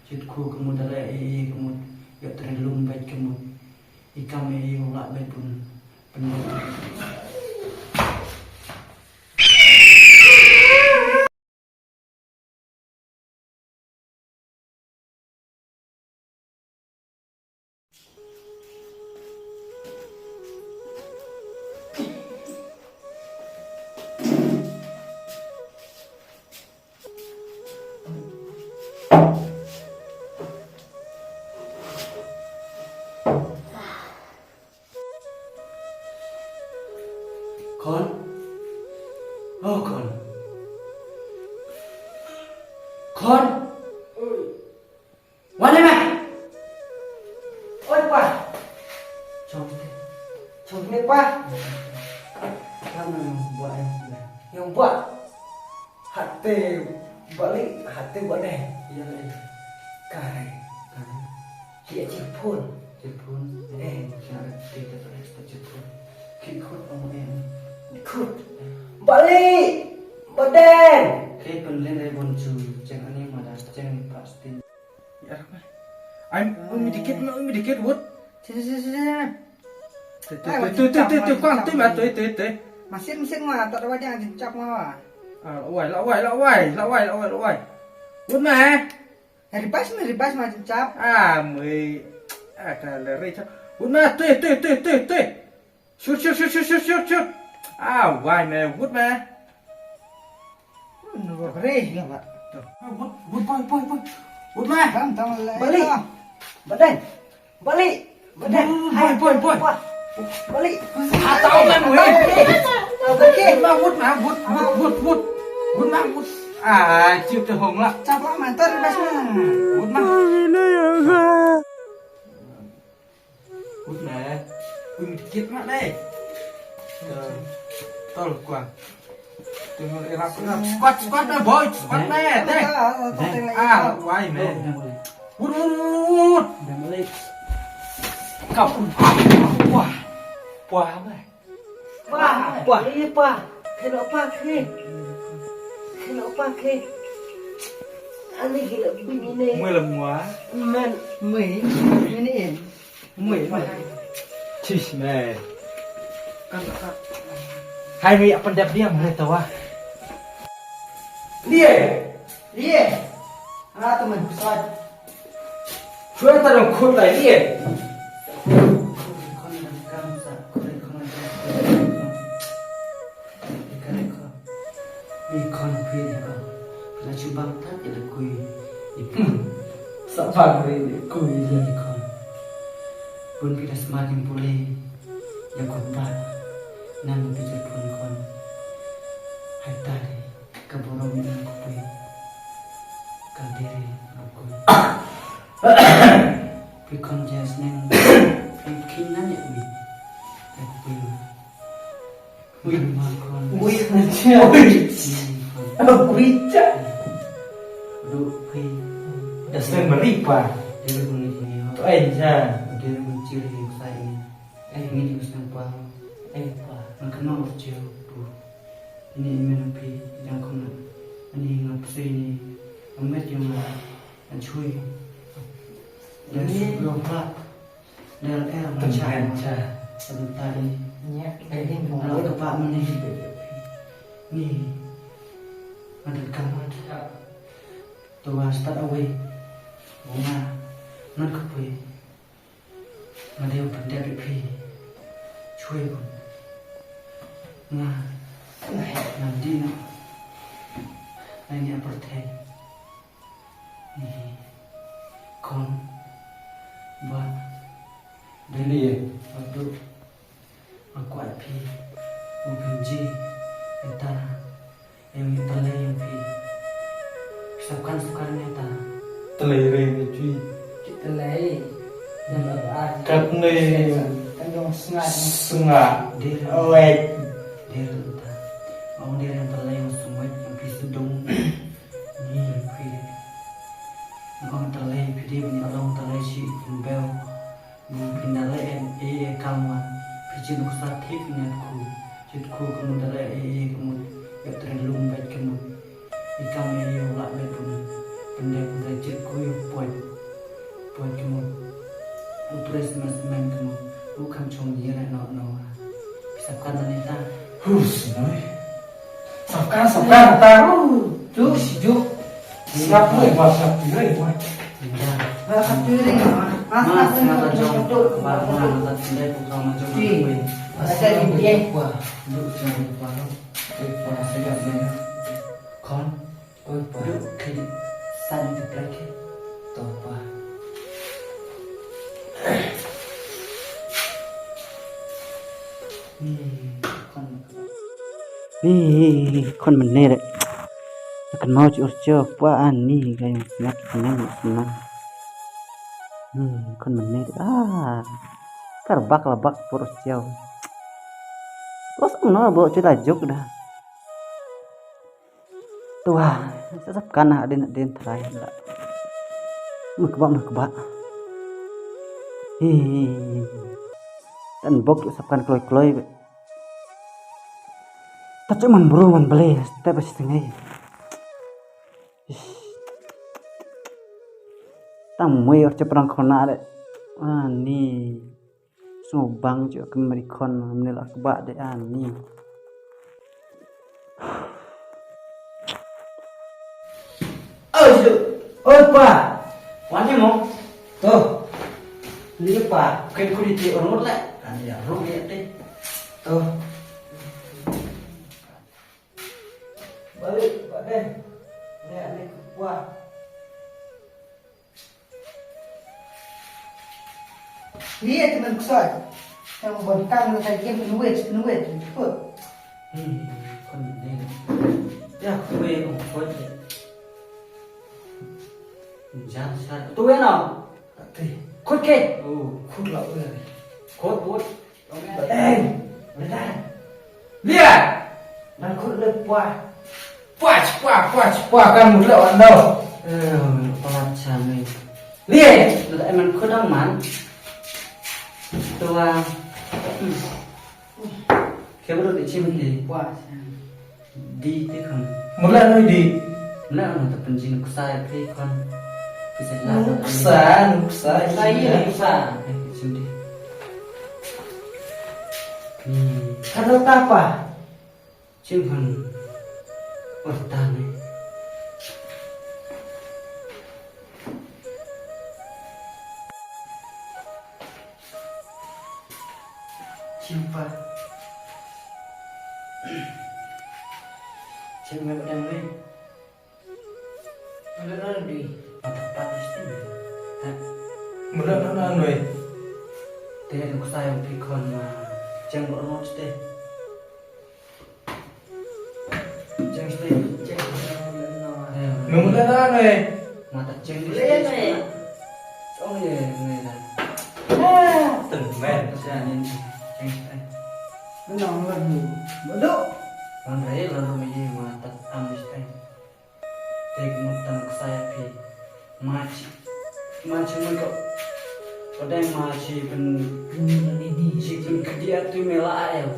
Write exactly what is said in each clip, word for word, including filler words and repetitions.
Kit khu ka mut da leh ei ei ka mut. Ïoh tren lum bad ka mut. I kam ei ei u lah bad bun. Pynlong. Khon. Oh, Khon. Khon. Wan ïa me. Oi, pa. Chong te. Chong te, pa. Ka me buh ïa me. Ïa buh. Hate bali, hate bade. Ïa le. Kare. Kare. Ïa chipun. Chipun. Eh, kare. Te te te te chipun. Ki khut ong em. Khut. Bali. Baden. Ke pen len ai bon chu. Cheng ani mada. Cheng ni pastin. Ai, umi dikit, umi dikit, wut. Sini, sini, sini, sini. Tui, tui, tui, tui, tui, kwang, tui, ma, tui, tui, tui. Masin, masin, ma, tak ada wajah, jin cap, ma. Ah, la wai, la wai, la wai, la wai, la wai, la wai. Wut, ma, eh. Eh, ribas, ma, ribas, ma, jin cap. Ah, mui. Ah, ka le ri cap. Wut, ma, tui, tui, tui, tui, tui. Shoot, shoot, shoot, shoot, shoot, shoot, shoot. Ah, wai, ma, wut, ma. Nunggu beri. Wut, wut, boy, boy, boy. Wut, ma. Tam, tam, le, Bali. Tam. Badan. Bali. Badan. Boy, boy, boy. Bali. Ah, tau kan, weh. Okey. Wut, ma, wut, ma, wut, wut, wut, wut. Wut, ma, wut. Ah, ciu te hong la. Cap la, mantar, bas, ma. Wut, ma. Wut, ma. Wut, kit, ma, dai. Tol, kwa. Tengok, eh, rap, rap. Squat, squat, ma, boy. Squat, ma, dai. Ah, wai, ma. Wut, wut, wut, wut. Kap. Wah. Wah, ma. Pah, pah, eh, pah. Kena pah, eh. Kena pah, eh. Ani gila bini ni. Mui la mua. Man, mui. Ini, eh. Mui, mui. Tis, man. Kan, kan. Hai, mui, apa dia diam, boleh tahu, ah? Dia. Dia. Ah, teman, pesawat. Chwa ta dang khut lai ïa. Ni khon phi ni ko. La chu bang ta ïa la kui. Ni pum. Sa bang ri ni kui ïa ni khon. Bun phi da smat ïa pule. Ïa khon ba. Nang phi jot phone khon. Hai ta ri. Ka burom ïa ka pui. Ka dei re ka pui. Phi khon jia sneng. Phi khinh ngan ïa pui. Ïa ka pui. Ui ma khon. Ui cha. Ui. Ui cha. Du phi. Da sneng mari pa. Dei re bun ni ni ho. Ai cha. Dei re bun chi re ni sai ni. Ai ngi di bus nang pa. Ai pa. Nang kena urjeu tu. Ini imen pi jang kena. Ini ngap sui ni. Amet yang ngap. Anchui. Dan sebelum pak. Dan er macam. Macam. Sebentar ni. Nya. Ini mau. Kalau ke pak mana hidup. Ni. Ada kamar. Tu was tak away. Bunga. Nak kepui. Nga dei u pyndep ïa phi. Chwe bun. Nga. Nga dei na. Nga ngi ap pyrthei. Ni. Khon. Ba. Dei ni. Ba du. Nga kwah ïa phi. U pynji. Ïa ta. Ïa ngi tylli ïa phi. Sukar sukar ngi ta. Tylli re ngi chui. Ki tylli. Kat ne. Kan dong snga. Snga. Dir. Lek. Dir ta. Ong dir ngi tylli ïa sumwet ïa phi sdung. Ngi phi. Ong tylli phi di ngi ong tylli shi pynbew. Phin da leh ei ei kam wan. Phi jin u sa thik ngat khu. Jit khu ka mut da leh ei ei ka mut. Ïa tren lum bad ka mut. I kam ei ei u lah bad ka mut. Pynde pynde jit ko ïa poi. Poi ki mo. U pres mas men ki mo. U kham chong ye re no no. Sap kan ni ta. Hu snoi. Sap kan sap kan ta. Tu si ju. Sap tu ba sap tu re ba. Ya. Sap tu re ma. Mas na ta jong. Ba ma na ta pynde ko ka ma jong. Ada di dia. Ba. Du jong ba. Ba sa ya. Kon. Oi, pa. Duk ki san ki plek ki. To, pa. Hmm, kon. Ni, kon mynne de. Kan mau ci urcio pa ani ga yang snak kan yang snak. Hmm, kon mynne de. Ah. Kar bak la bak pur urcio. Terus no bo ci la juk dah. Tuwa, sa sap kan ha din din trai la. Mukba mukba. Hi. Tan bok sap kan kloi kloi. Ta chu man bru man ble, ta ba sitngai. Tang mui or cheprang khona de. Ani. Sngewbang ju ka mari khon mne la kba de ani. Oi, oi pa. Wan ni mo. To. Ni pa, ken kuri ti ormot le. Ani ya ru ya te. To. Balik, balik. Ni ani kba. Lia te man ksoi. Tang bon tang na kai kem pynwit pynwit. Put. Hmm, kon ne. Ya kwe ong kwe. Jan sar. Tu ya no. Ate. Khut ke. Oh, khut la udah. Khut khut. Eng, benar. Lia. Man khut le pwa. Pwa, pwa, pwa, pwa kan mut le wan do. Eh, pwa cha me. Lia. Lo ai man khut dang man. Tuwa. Ke bro de chim ke. Pwa. Di te kham. Mula noi di. Mula noi ta pynjin nuksa ya phi khon. Pisa la. Nuksa, nuksa. Sa ye nuksa. Eh, chim di. Hmm. Kado tapa. Chim khon. Orta ne. Chimpa. Chim ngai dang ni. Ada dang ni. Mata pat ni sini. Ha. Mula na na noi. Teh duk sayang pikon ma. Chim ro no teh. Jeng sdei, jeng sdei. Nung da da ne. Mata jeng sdei. Song ye ne da. Teng men. Sa ne jeng sdei. Nong la du. Bodo. Nong re la ru ye mata am sdei. Te mut tan ksai phi. Machi. Machi mun ko. Ko dai machi pen. Ni di. Chi pen kedia tu mela ael.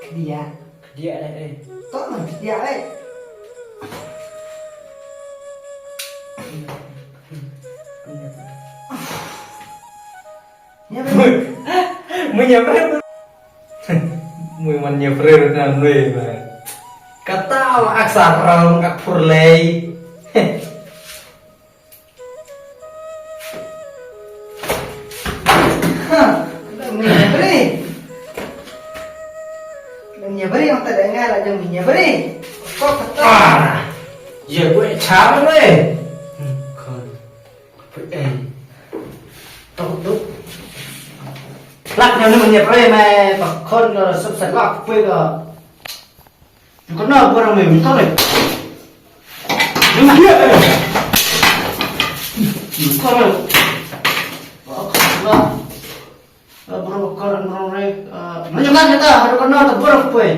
Kedia. Kedia dai eh. Tok man kedia eh. Mun nyam rer. Mun man nyam rer na nui ba. Kata wa aksar rong ak purlei. Ha, mun nyam rer. Mun nyam rer, yang tak dengar aja mun nyam rer. Kok kata. Ah, ya gue cara gue. Kon. Put ei. Tok duk. Lak nyam ni mun nyam rer mai, pakon ko sub set lak pui ko. Ko na buat mai mun ko le. Mun ko le. Ko na. Bro ko na bro re. Mun nyam rer kita, ko na bro pui.